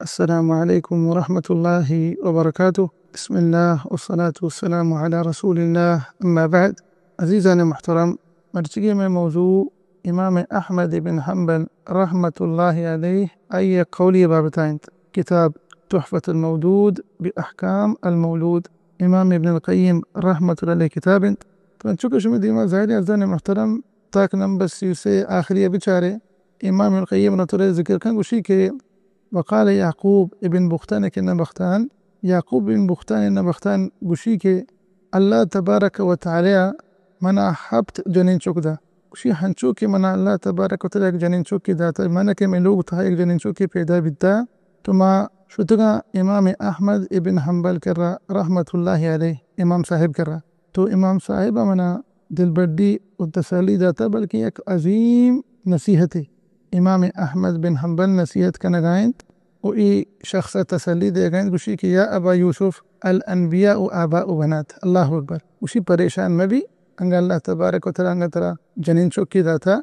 السلام علیکم ورحمۃ اللہ وبرکاتہ۔ بسم اللہ والصلاة والسلام علی رسول اللہ، اما بعد۔ عزیزان محترم، مرچیگیں مئے موضوع امام احمد بن حنبل رحمۃ اللہ علیہ آئی قولی بابت انت۔ کتاب تحفۃ المودود باحکام المولود، امام ابن القیم رحمۃ اللہ علیہ کتاب انت۔ تو انچو کہ شما دیما ظاہر عزیزان محترم، تاک نمبر سی و سے آخری بچارے، امام ابن القیم رحمۃ اللہ ذکر کن گوشی کہ وقال یعقوب ابن بختان کہ نبختان، یعقوب ابن بختان نبختان گوشی کہ اللہ تبارک و تعالی منا ہپت جنین چک دا۔ گوشی ہنچو کہ منا اللہ تبارک و تعالی یک جنین چکے داتا، منا کہ مئے لوگ تہا یک جنین چکے پیدا بیتا، تو ما شتگاں امام احمد ابن حنبل کرا رحمۃ اللہ علیہ، امام صاحب کرا۔ تو امام صاحب منا دلبڈی و تسلی داتا، بلکہ یک عظیم نصیحتے۔ امام احمد بن حنبل نصیحت کنگا انت و ای شخص تسلی دیگا انت، گوشی کہ یا ابا یوسف، الانبیاء آباء بنات۔ اللہ اکبر۔ گوشی پریشان مبی، انگا اللہ تبارک و تعالی انگا ترا جنین چکی داتا،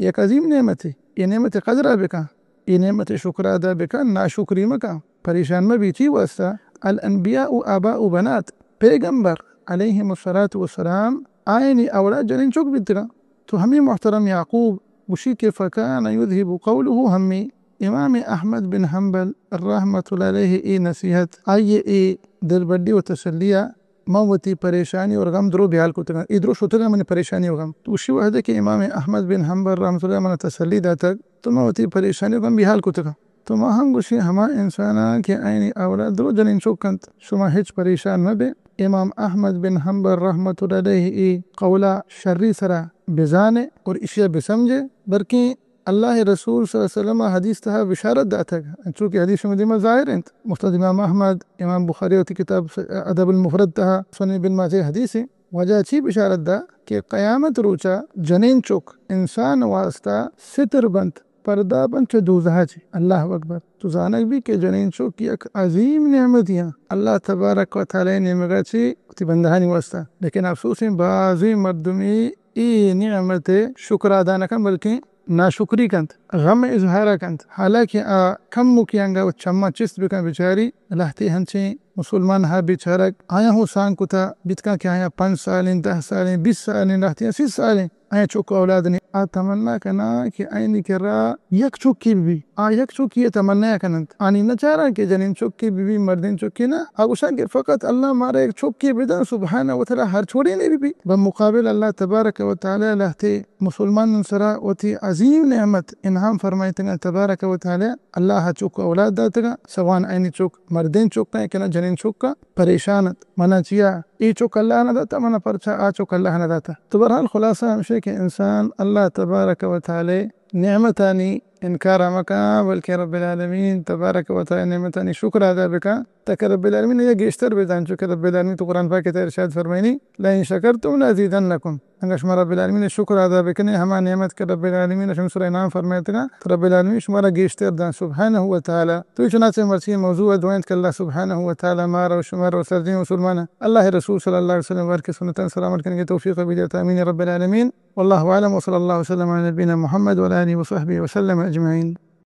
یک عظیم نعمتے۔ اے نعمت قدرا بکن، اے نعمت شکر ادا بکن، ناشکری مکن، پریشان مبی۔ چی واسطہ؟ الانبیاء آباء بنات، پیغمبر علیہم الصلاۃ والسلام آئینی اولاد جنین چک بیتگاں۔ تو ہمے محترم یعقوب گوشی کہ فکان یذہب قولہ ہمی، امام احمد بن حنبل رحمۃ اللہ علیہ ای نصیحت، آئی ای دلبڈی و تسلیا من وتی پریشانی اور غم درو بیال کتگاں۔ اے درو شتگاں منی پریشانی و غم۔ تو گوشی وہدے کہ امام احمد بن حنبل رحمۃ اللہ منا تسلی داتگ، تو من وتی پریشانی و غم بیال کتگاں۔ تو ما ہم گوشی ہما انساناں کہ آئینی اولاد درو جنین چک انت، شما ہچ پریشان مبے۔ امام احمد بن حنبل رحمۃ اللہ علیہ ای قولا شری سرا بزانے اور اشیا بسمجھے، بلکیں اللہ رسول صلی اللہ علیہ وسلم حدیث تہا بشارت داتگ، انچو کہ حدیث شما دیما ظاہر انت۔ مسند امام احمد، امام بخاری وتی کتاب ادب المفرد تہا، سنن ابن ماجہ حدیث انت۔ واجہ چی بشارت دا کہ قیامت روچا جنین چک انسان واسطہ ستر بنت، پردہ بنت چہ دوزہا چی۔ اللہ اکبر۔ تو زانگ بی کہ جنین چک یک عظیم نعمتی ہاں اللہ تبارک و تعالی نیمگا چی وتی بندہانی واسطہ۔ لیکن افسوس انت بازیں مردمی اے نعمت شکر ادا نہ کنت، بلکیں ناشکری کنت، غم اظہار کنت۔ حالانکہ آ کموکی انگا وت چماں چست بکن بچاری، لہتے ہنچیں مسلمان ہا بیچارگ آیاں ہوں سانگ کتا بیتکاں کہ آیاں پنچ سالیں، دہ سالیں، بیست سالیں، لہتے سی سالیں، آیاں چک اولاد نی۔ آ تمنا کناں کہ آئینی کرا یک چکی بی۔ آ یک چکی ء تمنا کننت۔ آنی نہ چاراں کہ جنین چکے بہ بی، مردین چکے نہ۔ آ گوشاں کہ فقط اللہ مارا یک چکے بدن، سبحانہ و تعالی ہر چوڑینے بہ بی۔ بمقابل اللہ تبارک و تعالی لہتے مسلمانان سرا وتی عظیم نعمت انعام فرمائتگاں۔ تبارک و تعالی اللہ چک اولاد داتگاں، سواء آئینی چک مردین چک ایں کہ نہ جنین چک ایں، پریشان انت۔ منا چیا اے چک اللہ نہ داتا، منا پرچا آ چک اللہ نہ داتا۔ تو بہرحال خلاصہ ہمشے کہ انسان اللہ تبارک و تعالی نعمتانی انکار ء مکن، بلکیں رب العالمین تبارک و تعالی نعمتانی شکر ادا بکن، تاکہ رب العالمین آئی ء گیشتر بدان، چونکہ رب العالمین تو قرآن پاک ء تہا ارشاد فرمائنی، لئن شکرتم لازیدنکم۔ انگا شما رب العالمین ء شکر ادا بکنے، ہما نعمت کہ رب العالمین ء شمئے سرا انعام فرمائتگا، تو رب العالمین شمارا گیشتر دان سبحانہ و تعالی۔ تو چنانچہ مرچی موضوع ء دعا انت کہ اللہ سبحانہ و تعالی مارا و شمارا و سرجمیں مسلماناں اللہ ء رسول صلی اللہ علیہ وسلم ء بارک سنتاں سلامت کنگے توفیق بدیات، آمین رب العالمین۔ والله أعلم، وصلى الله وسلم على نبينا محمد وعلى آله وصحبه وسلم أجمعين.